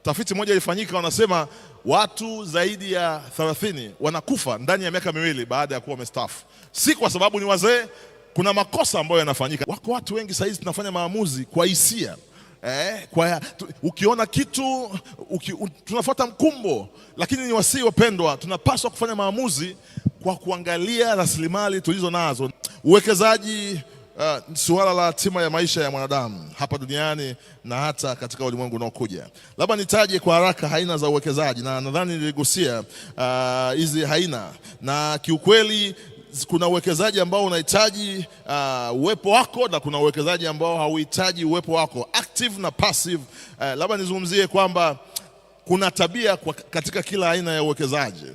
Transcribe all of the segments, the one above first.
Tafiti moja ilifanyika, wanasema watu zaidi ya 30 wanakufa ndani ya miaka 2 baada ya kuwa wamestaafu, si kwa sababu ni wazee. Kuna makosa ambayo yanafanyika. Wako watu wengi saizi tunafanya maamuzi kwa hisia. Ukiona kitu tunafuata mkumbo, lakini ni wasii wapendwa, tunapaswa kufanya maamuzi kwa kuangalia rasilimali tulizo nazo. Uwekezaji suala la hatima ya maisha ya mwanadamu hapa duniani na hata katika ulimwengu unaokuja. Labda nitaje kwa haraka aina za uwekezaji, na nadhani niligusia hizi aina, na kiukweli kuna uwekezaji ambao unahitaji uwepo wako na kuna uwekezaji ambao hauhitaji uwepo wako, active na passive. Labda nizungumzie kwamba kuna tabia katika kila aina ya uwekezaji.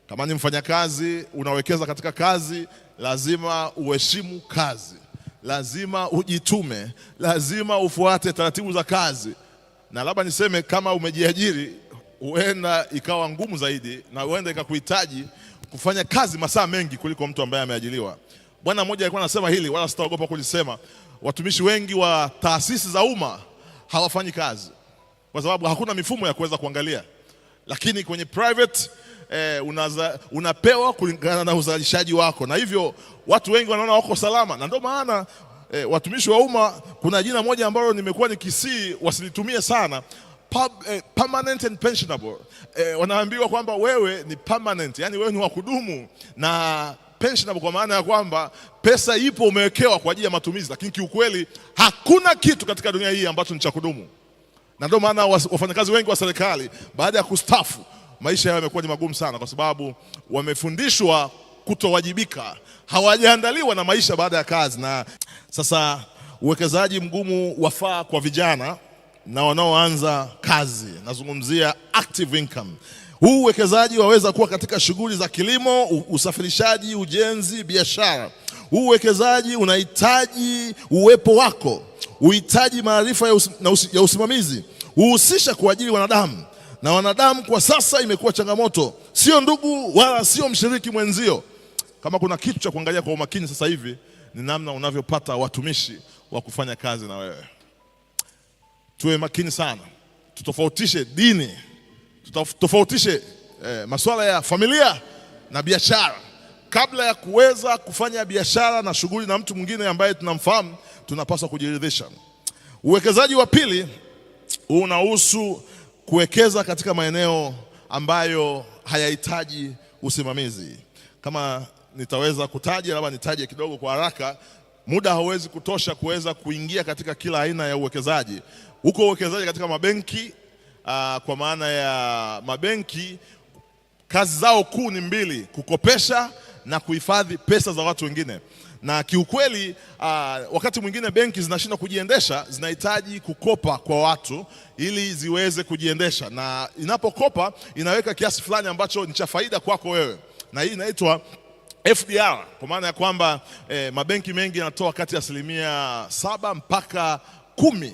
Kama ni mfanyakazi unawekeza katika kazi, lazima uheshimu kazi, lazima ujitume, lazima ufuate taratibu za kazi. Na labda niseme kama umejiajiri, huenda ikawa ngumu zaidi na huenda ikakuhitaji kufanya kazi masaa mengi kuliko mtu ambaye ameajiriwa. Bwana mmoja alikuwa anasema hili, wala sitaogopa kulisema. Watumishi wengi wa taasisi za umma hawafanyi kazi kwa sababu hakuna mifumo ya kuweza kuangalia, lakini kwenye private unapewa kulingana na uzalishaji wako, na hivyo watu wengi wanaona wako salama, na ndio maana watumishi wa umma kuna jina moja ambalo nimekuwa nikisii wasilitumie sana, permanent and pensionable. Wanaambiwa kwamba wewe ni permanent, yani wewe ni wa kudumu na pensionable, kwa maana ya kwamba pesa ipo umewekewa kwa ajili ya matumizi, lakini kiukweli hakuna kitu katika dunia hii ambacho ni cha kudumu. Na ndio maana wafanyakazi wengi wa serikali baada ya kustaafu maisha yao yamekuwa ni magumu sana, kwa sababu wamefundishwa kutowajibika, hawajaandaliwa na maisha baada ya kazi. Na sasa uwekezaji mgumu wafaa kwa vijana na wanaoanza kazi, nazungumzia active income. Huu uwekezaji waweza kuwa katika shughuli za kilimo, usafirishaji, ujenzi, biashara. Huu uwekezaji unahitaji uwepo wako, uhitaji maarifa ya usimamizi, huhusisha kuajiri wanadamu, na wanadamu kwa sasa imekuwa changamoto, sio ndugu wala sio mshiriki mwenzio. Kama kuna kitu cha kuangalia kwa umakini sasa hivi ni namna unavyopata watumishi wa kufanya kazi na wewe. Tuwe makini sana, tutofautishe dini, tutofautishe masuala ya familia na biashara. Kabla ya kuweza kufanya biashara na shughuli na mtu mwingine ambaye tunamfahamu, tunapaswa kujiridhisha. Uwekezaji wa pili unahusu kuwekeza katika maeneo ambayo hayahitaji usimamizi. Kama nitaweza kutaja, labda nitaje kidogo kwa haraka, muda hauwezi kutosha kuweza kuingia katika kila aina ya uwekezaji. Huko uwekezaji katika mabenki, kwa maana ya mabenki kazi zao kuu ni mbili, kukopesha na kuhifadhi pesa za watu wengine. Na kiukweli wakati mwingine benki zinashindwa kujiendesha, zinahitaji kukopa kwa watu ili ziweze kujiendesha, na inapokopa inaweka kiasi fulani ambacho ni cha faida kwako wewe, na hii inaitwa FDR, kwa maana ya kwamba mabenki mengi yanatoa kati ya 7% mpaka 10%,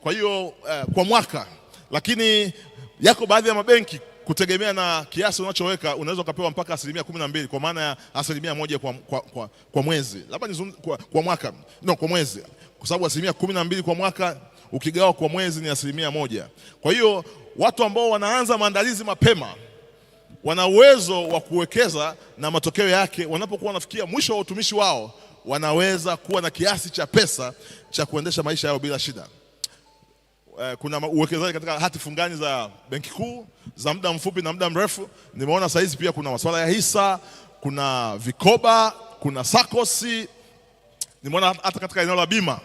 kwa hiyo kwa mwaka. Lakini yako baadhi ya mabenki kutegemea na kiasi unachoweka unaweza ukapewa mpaka 12%, kwa maana ya 1% kwa mwezi, labda kwa mwaka, no, kwa mwezi, kwa sababu 12% kwa mwaka ukigawa kwa mwezi ni 1%. Kwa hiyo watu ambao wanaanza maandalizi mapema wana uwezo wa kuwekeza, na matokeo yake wanapokuwa wanafikia mwisho wa utumishi wao wanaweza kuwa na kiasi cha pesa cha kuendesha maisha yao bila shida. Kuna uwekezaji katika hati fungani za benki kuu za muda mfupi na muda mrefu. Nimeona saizi pia kuna masuala ya hisa, kuna vikoba, kuna sakosi. Nimeona hata katika eneo la bima,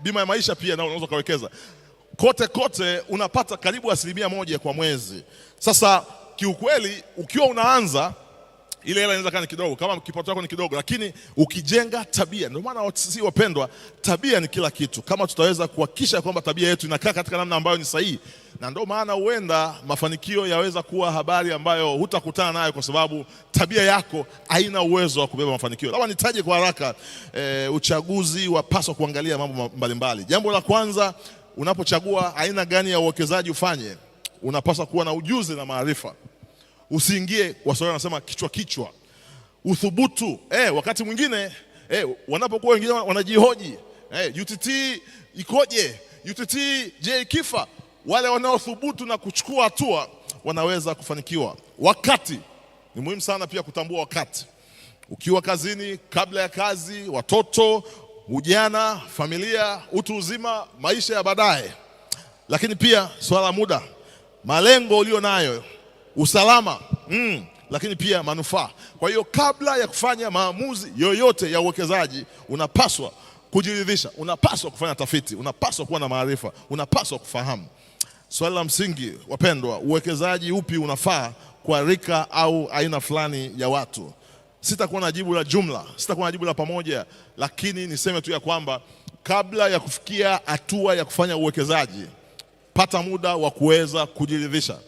bima ya maisha pia na unaweza ukawekeza. Kote kote unapata karibu 1% kwa mwezi. Sasa kiukweli ukiwa unaanza ile hela inaweza kuwa ni kidogo, kama kipato chako ni kidogo, lakini ukijenga tabia. Ndio maana sisi wapendwa, tabia ni kila kitu. Kama tutaweza kuhakikisha kwamba tabia yetu inakaa katika namna ambayo ni sahihi, na ndio maana huenda mafanikio yaweza kuwa habari ambayo hutakutana nayo, kwa sababu tabia yako haina uwezo wa kubeba mafanikio. Labda nitaje kwa haraka, uchaguzi wapaswa kuangalia mambo mbalimbali. Jambo la kwanza, unapochagua aina gani ya uwekezaji ufanye, unapaswa kuwa na ujuzi na maarifa. Usiingie, Waswahili wanasema kichwa kichwa. Uthubutu, wakati mwingine wanapokuwa wengine wanajihoji, UTT ikoje? UTT je ikifa? Wale wanaothubutu na kuchukua hatua wanaweza kufanikiwa. Wakati ni muhimu sana pia kutambua wakati. Ukiwa kazini, kabla ya kazi, watoto, ujana, familia, utu uzima, maisha ya baadaye. Lakini pia swala la muda, malengo ulio nayo, usalama, lakini pia manufaa. Kwa hiyo kabla ya kufanya maamuzi yoyote ya uwekezaji, unapaswa kujiridhisha, unapaswa kufanya tafiti, unapaswa kuwa na maarifa, unapaswa kufahamu. Swali la msingi wapendwa, uwekezaji upi unafaa kwa rika au aina fulani ya watu? Sitakuwa na jibu la jumla, sitakuwa na jibu la pamoja, lakini niseme tu ya kwamba kabla ya kufikia hatua ya kufanya uwekezaji, pata muda wa kuweza kujiridhisha.